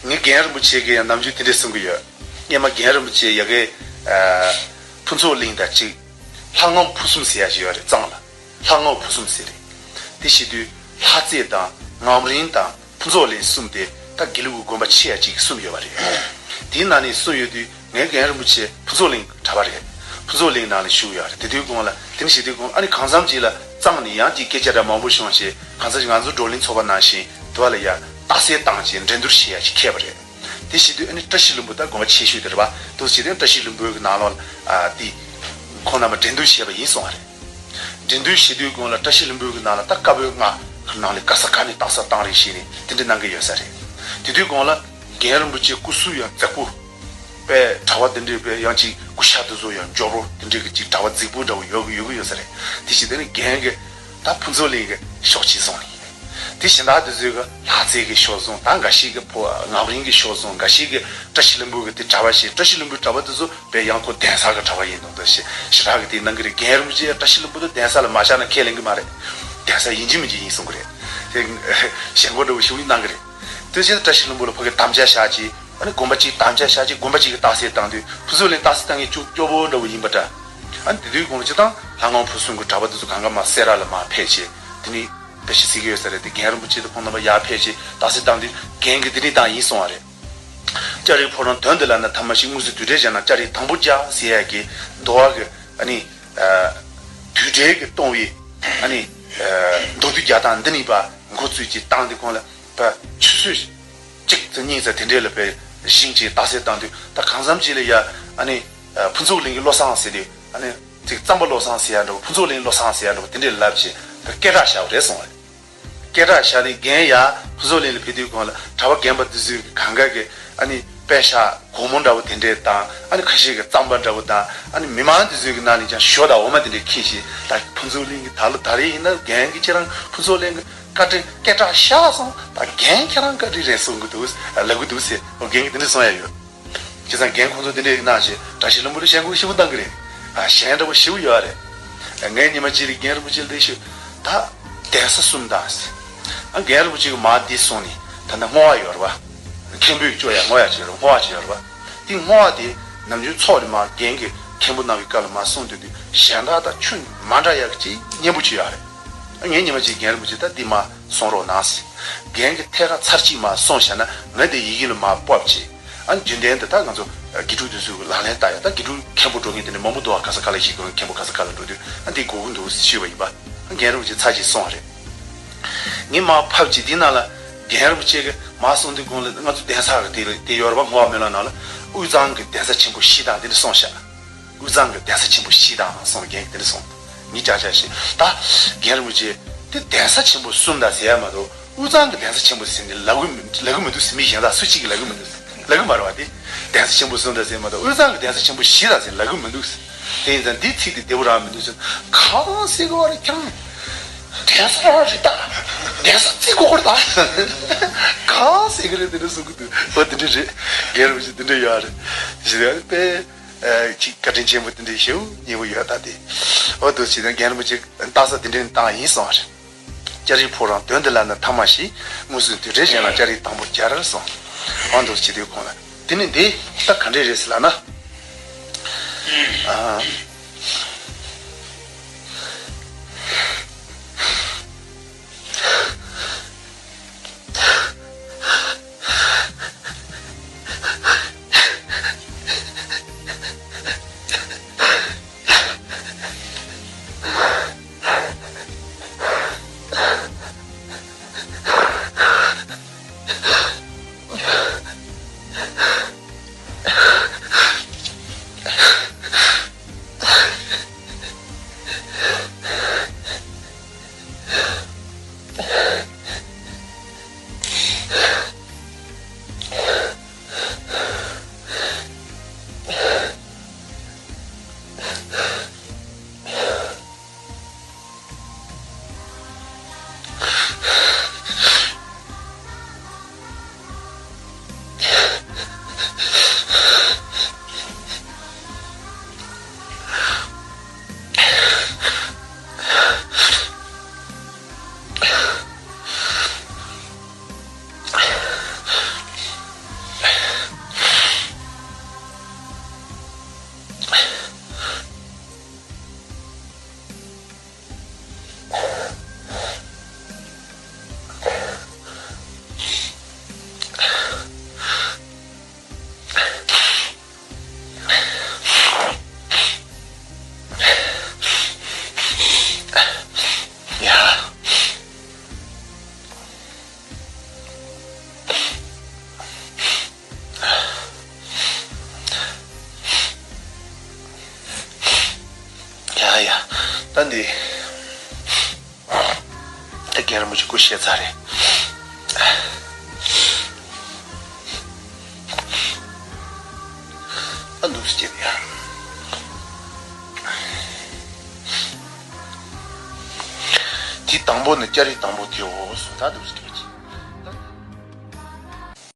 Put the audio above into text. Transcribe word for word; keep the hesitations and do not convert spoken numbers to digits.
ངས་རྒན་རིན་པོ་ཆེ་གིས་ཡང་ནམ་རྒྱུན་དེ་འདྲས་གསུང་གི་ཡོད། སྔོན་མ་རྒན་རིན་པོ་ཆེ་ཡ་གི་ཨ་ཕུན་ཚོགས་གླིང་དང་གཅིག་ལྷ་ངམ་ཕུ་གསུམ་ཟེར་ཡ་ཞིག་ཡོད་རེད། གཙང་ལ་ལྷ་ངམ་ཕུ་གསུམ་ཟེར་རེད། དེ་བྱེད་དུས་ལྷ་རྩེ་དང་ངམ་རིང་དང་ཕུན་ཚོགས་གླིང་གསུམ་དེ་ད་དགེ་ལུགས་ཀྱི་དགོན་པ་ཆེ་ཡ་གཅིག་གསུམ་ཡོད་པ་རེད། དེའི་ནང་ནས་གསུམ་ཡོད་དུས། ངའི་རྒན་རིན་པོ་ཆེ་ཕུན་ཚོགས་གླིང་གྲྭ་པ་རེད། ཕུན་ཚོགས་གླིང་ནང་ལ་བཞུགས་ཡོད་རེད། དེ་དུས་གོང་ལ་དེ་ནི་བྱེད་དུས་གོང་ཨ་ནི་གང་འཚམ་ཅིག་ལ་གཙང་ནས་ཡང་ཅིག་སྐད་ཆ་འདྲ་མང་པོ་བྱུང་བྱས། གང་འཚམ་ཅིག་ང་ཚོ་བགྲོ་གླེང་ཚོགས་པ་ནང་བཞིན་དུ་བ་ལ་ཡ་རྟགས་གསལ་བཏང་བྱས་འགྲན་བསྡུར་བྱེད་ཡ་ཅིག་འཁེལ་བ་རེད། དེ་བྱེད་དུས་ཨ་ནི་བཀྲ་ཤིས་ལྷུན་པོ་ད་དགོན་པ་ཆེ་ཤོས་དེ་རེད་པ། དུ་བྱེད་དུས་བཀྲ་ཤིས་ལྷུན་པོའི་གི་ནང་ལོགས་ལ་ཨ་དེ་ཁོང་རྣམ་པ་འགྲན་བསྡུར་བྱས་པ་ཡིན་གསུངས་པ་རེད། འགྲན་བསྡུར་བྱེད་དུས་གོང་ལ་བཀྲ་ཤིས་ལྷུན་པོའི་གི་ནང་ལ་ད་བཀའ་པོད་ལྔ་གི་ནང་ལས་ག་ས་ག་ནས་རྟགས་གསལ་བཏང་རེད་བྱས་ནས་དེ་འདྲ་གནང་གི་ཡོད་ས་རེད། དེ་དུས་གོང་ལ་རྒན་རིན་པོ་ཆེ་སྐུ་གཟུགས་ཡང་མཛེས་པོ། པའི་གྲྭ་པ་དེ་འདྲའི་པའི་ཡང་ཅིག་སྐུ་ཤ་དེ་ཚོ་ཡང་འཇོག་རོ་དེ་འདྲའི་གི་ཅིག་གྲྭ་པ་རྫིག་པོ་འདྲ་བོ་ཡོད་གི་ཡོད་གི་ཡོད་ས་རེད། དེ་བྱས་དེ་ནི་རྒན་གི་ད་ཕུན་ཚོགས་གླིང་གི་ཕྱོགས་གཅིག་སོང་ནས། དེ་གཞན་དག་དེ་ཚོའི་གི་ལྷ་རྩེ་གི་ཕྱོགས་སོང་། ད་འགའ་ཞིག་གི་ཕོ་ངམ་རིང་གི་ཕྱོགས་སོང་། འགའ་ཞིག་གི་བཀྲ་ཤིས་ལྷུན་པོ་གི་དེ་གྲྭ་པ་ཞིག་བཀྲ་ཤིས་ལྷུན་པོའི་གྲྭ་པ་དེ་ཚོ་པའི་ཡང་ཁོ་གདན་ས་གི་གྲྭ་པ་ཡིན་མདོག་མདོག་ཞིག་ཞེ་དྲག་གི་དེ་གནང་གི་རེད། རྒན་རིན་པོ་ཆེ་བཀྲ་ཤིས་ལྷུན་པོ་དང་གདན་ས་ལ་མ་བཞག་ན་ཁས་ལེན་གི་མ་རེད། གདན་ས་ཡིན་གཅིག་མིན་གཅིག་ཡིན་གསུང་གི་རེད། དེ་ཞལ་མགོ་འདྲ་བོ་ཞུ་གནང་གི་རེད། དེ་བཞིན་བཀྲ་ཤིས་ལྷུན་པོ་ལ་ཕ་གི་དམ་བཅའ་བཞག་ཅིག་ཨ་ནི་དགོན་པ་གཅིག་དམ་བཅའ་བཞག་ཅིག་དགོན་པ་གཅིག་གི་རྟགས་གསལ་བཏང་དུས་ཕུན་ཚོགས་གླིང་རྟགས་གསལ་བཏང་མཁན་ཅུང་སྐྱོ་པོ་འདྲ་བོ་ཡིན་པ་འདྲ། ཨ་ནི་དེ་དུས་དགོང་ལ་སྤྱིར་བཏང་ལྷ་ངམ་ཕུ་གསུམ་གྱི་གྲྭ་པ་དེ་ཚོ་གང་ག་མར་སེ་ར་ལ་མར་ཕེབས་བྱས་དེ་ནི་དཔེ་ཆ་གཟིགས་ཀྱི་ཡོད་ས་རེད། དེ་རྒན་རིན་པོ་ཆེ་དང་ཁོང་རྣམ་པ་ཡར་ཕེབས་བྱས་རྟགས་གསལ་བཏང་དུས་རྒན་གྱིས་དེ་ནི་བཏང་ཡིན་གསུང་བ་རེད། ལྕགས་རིའི་ཕོ་བྲང་དོན་དེ་ལ་ནི་ཐ་མ་ཞིག་དངོས་སུ་དུས་དྲན་བྱས་ན་ལྕགས་རིའི་དང་པོ་རྒྱག་ཟེར་ཡ་གི་འདུལ་བ་གི་ཨ་ནི་དུས་དྲན་གྱི་གཏོང་བའི་ཨ་ནི་མདོ་དུས་རྒྱག་སྟངས་འདི་ནི་པ་འགོ་ཚུགས་ཀྱི་སྟངས་དེ་གོང་ལ། པ་ཆུ་ཚོད་གཅིག་ཙམ་གཉིས་ཙམ་དེ་འདྲས་ལ་པའི་ཞིང་གཅིག་རྟགས་གསལ་བཏང་དུས་ད་གང་འཚམ་ཅིག་ལ་ཡ་ཨ་ནི་ཕུན་ཚོགས་གླིང་གི་བློ་བཟང་ཟེར་དུས་ཨ་ནི་ཅིག་གཙང་པ་བློ་བཟང་ཟེར་ཡ་འདྲ་བོ་ཕུན་ཚོགས་གླིང་བློ་བཟང་ཟེར་ཡ་འདྲ་བོ་དེ་འདྲས་ལབ་བྱས་ད་སྐད་གྲགས་བཞག་པ་རེད་གསུངས་པ་རེད། སྐད་གྲགས་བཞག་ནས་རྒན་ཡ་ཕུན་ཚོགས་གླིང་ལ་ཕེབས་དུས་གོང་ལ་གྲྭ་པ་རྒན་པ་དེ་ཚོས་གང་ག་གི་ཨ་ནི་པད་ཤག་སྒོར་མོ་འདྲ་བོ་དེ་འདྲས་དང་ཨ་ནི་ཁ་ཤས་ཀྱི་རྩམ་པ་འདྲ་བོ་དང་ཨ་ནི་མི་མང་དེ་ཚོའི་གི་ནང་ནས་ཀྱང་ཞོ་དང་འོ་མ་དེ་འདྲས་ཁྱེར་ཞིང་ད་ཕུན་ཚོགས་གླིང་གི་ད་ལོ་ད་རེས་ཡིན་ན་རྒན་གྱིས་ཁྱེད་རང་ཕུན་ཚོགས་གླིང་གི་བཀའ་དྲིན་སྐད་གྲགས་ཤག་སོང་། ད་རྒན་ཁྱེད་རང་བཀའ་དྲིན་རེད་གསུང་གི་འདུག་ལབ་གི་འདུག་ཟེར་འོ་རྒན་གྱིས་དེ་འདྲས་གསུང་ཡ་ཡོད། བྱས་ཙང་རྒན་ཁོང་ཚོ་དེ་འདྲས་གནང་བྱས་བཀྲ་ཤིས་ལྷུན་པོ་ལ་ཞལ་འགུག་ཞིབ་པོ་བཏང་གི་རེད། ཨ་གཞན་འདྲ་བོ་ཞིབ་པོ་ཡོད་རེད། ངས་ཉི་མ་གཅིག་ལ་རྒན་རིན་པོ་ཆེ་ལ་འདི་ཞུ། ད་གདན་ས་གསུམ་དང་ཟེར། ཨ་རྒན་རིན་པོ་ཆེ་གི་མ་འདི་སོང་ནས་ད་ནི་བསྔོ་བ་ཡོད་རེད་བ། མཁན་པོས་བཅོ་ཡ་བསྔོ་ཡ་ཅིག་ཡོད་རེད། བསྔོ་བ་ཅིག་ཡོད་རེད་བ། དེ་བསྔོ་བ་དེ་ནམ་རྒྱུན་ཚོགས་ནས་མ་རྒན་གྱི་མཁན་པོ་རྣམས་ཀྱི་བཀའ་ལ་མ་གསུངས་དུས་དེ་གཞན་དག་དང་ཁྱོན་མ་འདྲ་ཡག་ཅིག་སྙན་པོ་ཅིག་ཡོད་རེད། ངས་ཉི་མ་གཅིག་རྒན་རིན་པོ་ཆེ་ད་འདི་མ་གསུང་རོགས་གནང་ཟེར། རྒན་གྱིས་ཐད་ཀར་ཚར་གཅིག་མ་གསུངས་བཞག་ན་ང་འདི་ཡི་གེ་ལ་མ་ཕབ་ཅིག་ཨ་རྒྱུན་ལྡན་དུ་ད་ང་ཚོ་དགེ་ཕྲུག་དེ་ཚོའི་ལག་ལེན་བསྟར་ཡ་ད་དགེ་ཕྲུག་མཁན་པོ་འགྲོ་མཁན་དེ་འདྲ་མང་པོ་འདུག་ཨ་ག་ས་ག་ལ་ཞིག་དགོས་མཁན་པོ་ག་ས་ག་ལ་འགྲོ་དུས་ཨ་འདི་དགོས་ཀྱི་འདུག་ཞུས་པ་ཡིན་པ། ཨ་རྒན་རིན་པོ་ཆེ་ཚར་གཅིག་གསུངས་པ་རེད། ངས་མ་ཕབ་ཅིག་འདི་ནང་ལ་རྒན་རིན་པོ་ཆེ་གིས་མ་གསུངས་དུས་གོང་ལ་ང་ཚོ་གདན་ས་གི་དེ་དེ་ཡོད་རེད་པ། བསྔོ་བ་སྨོན་ལམ་ནང་ལ་དབུས་གཙང་གི་གདན་ས་ཆེན་པོ་བཞི་དང་དེ་འདྲ་གསུངས་ཤག་དབུས་གཙང་གི་གདན་ས་ཆེན་པོ་བཞི་དང་གསུངས། རྒན་གྱིས་དེ་འདྲ་གསུངས། ངས་ཅག་ཅག་ཞེས་ད་རྒན་རིན་པོ་ཆེ་དེ་གདན་ས་ཆེན་པོ་གསུམ་དང་ཟེར་ཡ་མ་གཏོགས་དབུས་གཙང་གི་གདན་ས་ཆེན་པོ་ཟེར་ནས་ལབ་གི་མི་ལབ་གི་མི་འདུག་ཟེར། མི་གཞན་དག་སུ་གཅིག་གིས་ལབ་གི་མི་འདུག་ཟེར། ལབ་གི་མ་རེད་བ། དེ་གདན་ས་ཆེན་པོ་གསུམ་དང་ཟེར་མ་གཏོགས་དབུས་གཙང་གི་གདན་ས་ཆེན་པོ་བཞི་དང་ཟེར་ལབ་གི་མི་འདུག་ཟེར། དེ་ཡིན་ཙང་འདིའི་ཚིག་དེ་བདེ་པོ་རང་མི་འདུག་ཟེར། གང་ཟེར་གི་བ་རེད་ཁྱང་། གདན་ས་རང་རེད་ད། གདན་ས་བརྩི་དགོས་རེད་ད། གང་ཟེར་གི་རེད་དེ་འདྲ་གསུང་གི་འདུག་འོ་དེ་འདྲ་རེད། རྒན་རིན་པོ་ཆེ་དེ་འདྲ་ཡོད་རེད། ཞེས་པས། ཨ་ཅིག་བཀའ་དྲིན་ཆེན་པོ་དེ་འདྲའི་ཞེ་པོ་མཉེས་པོ་ཡོད་ད་དེ། འོ་འདུག་བྱས་ན་རྒན་རིན་པོ་ཆེ་རྟགས་གསལ་དེ་འདྲའི་བཏང་ཡིན་གསུངས་པ་རེད། ལྕགས་རིའི་ཕོ་བྲང་དོན་དེ་ལ་ནི་ཐ་མ་ཞིག་དངོས་སུ་དུས་དྲན་བཞེངས་ན་ལྕགས་རིའི་དང་པོ་རྒྱལ་རར་གསུངས། འོ་འདུག་བྱས་དུས་ཁོང་ལ་དེ་ནི་འདི་ད་ག་འདྲས་རེད་ཟེར་ལབ་ན། ཨ། ད་འདི། ད་རྒན་རིན་པོ་ཆེ་སྐུ་གཤེགས་ཚར་རེད། ཨ་འདུག་སེ་བྱས་ཡ། དེ་དང་པོ་ནི་སྐྱ་རིས་དང་པོ་དེའོ་སོ། ད་འདུག་སེ།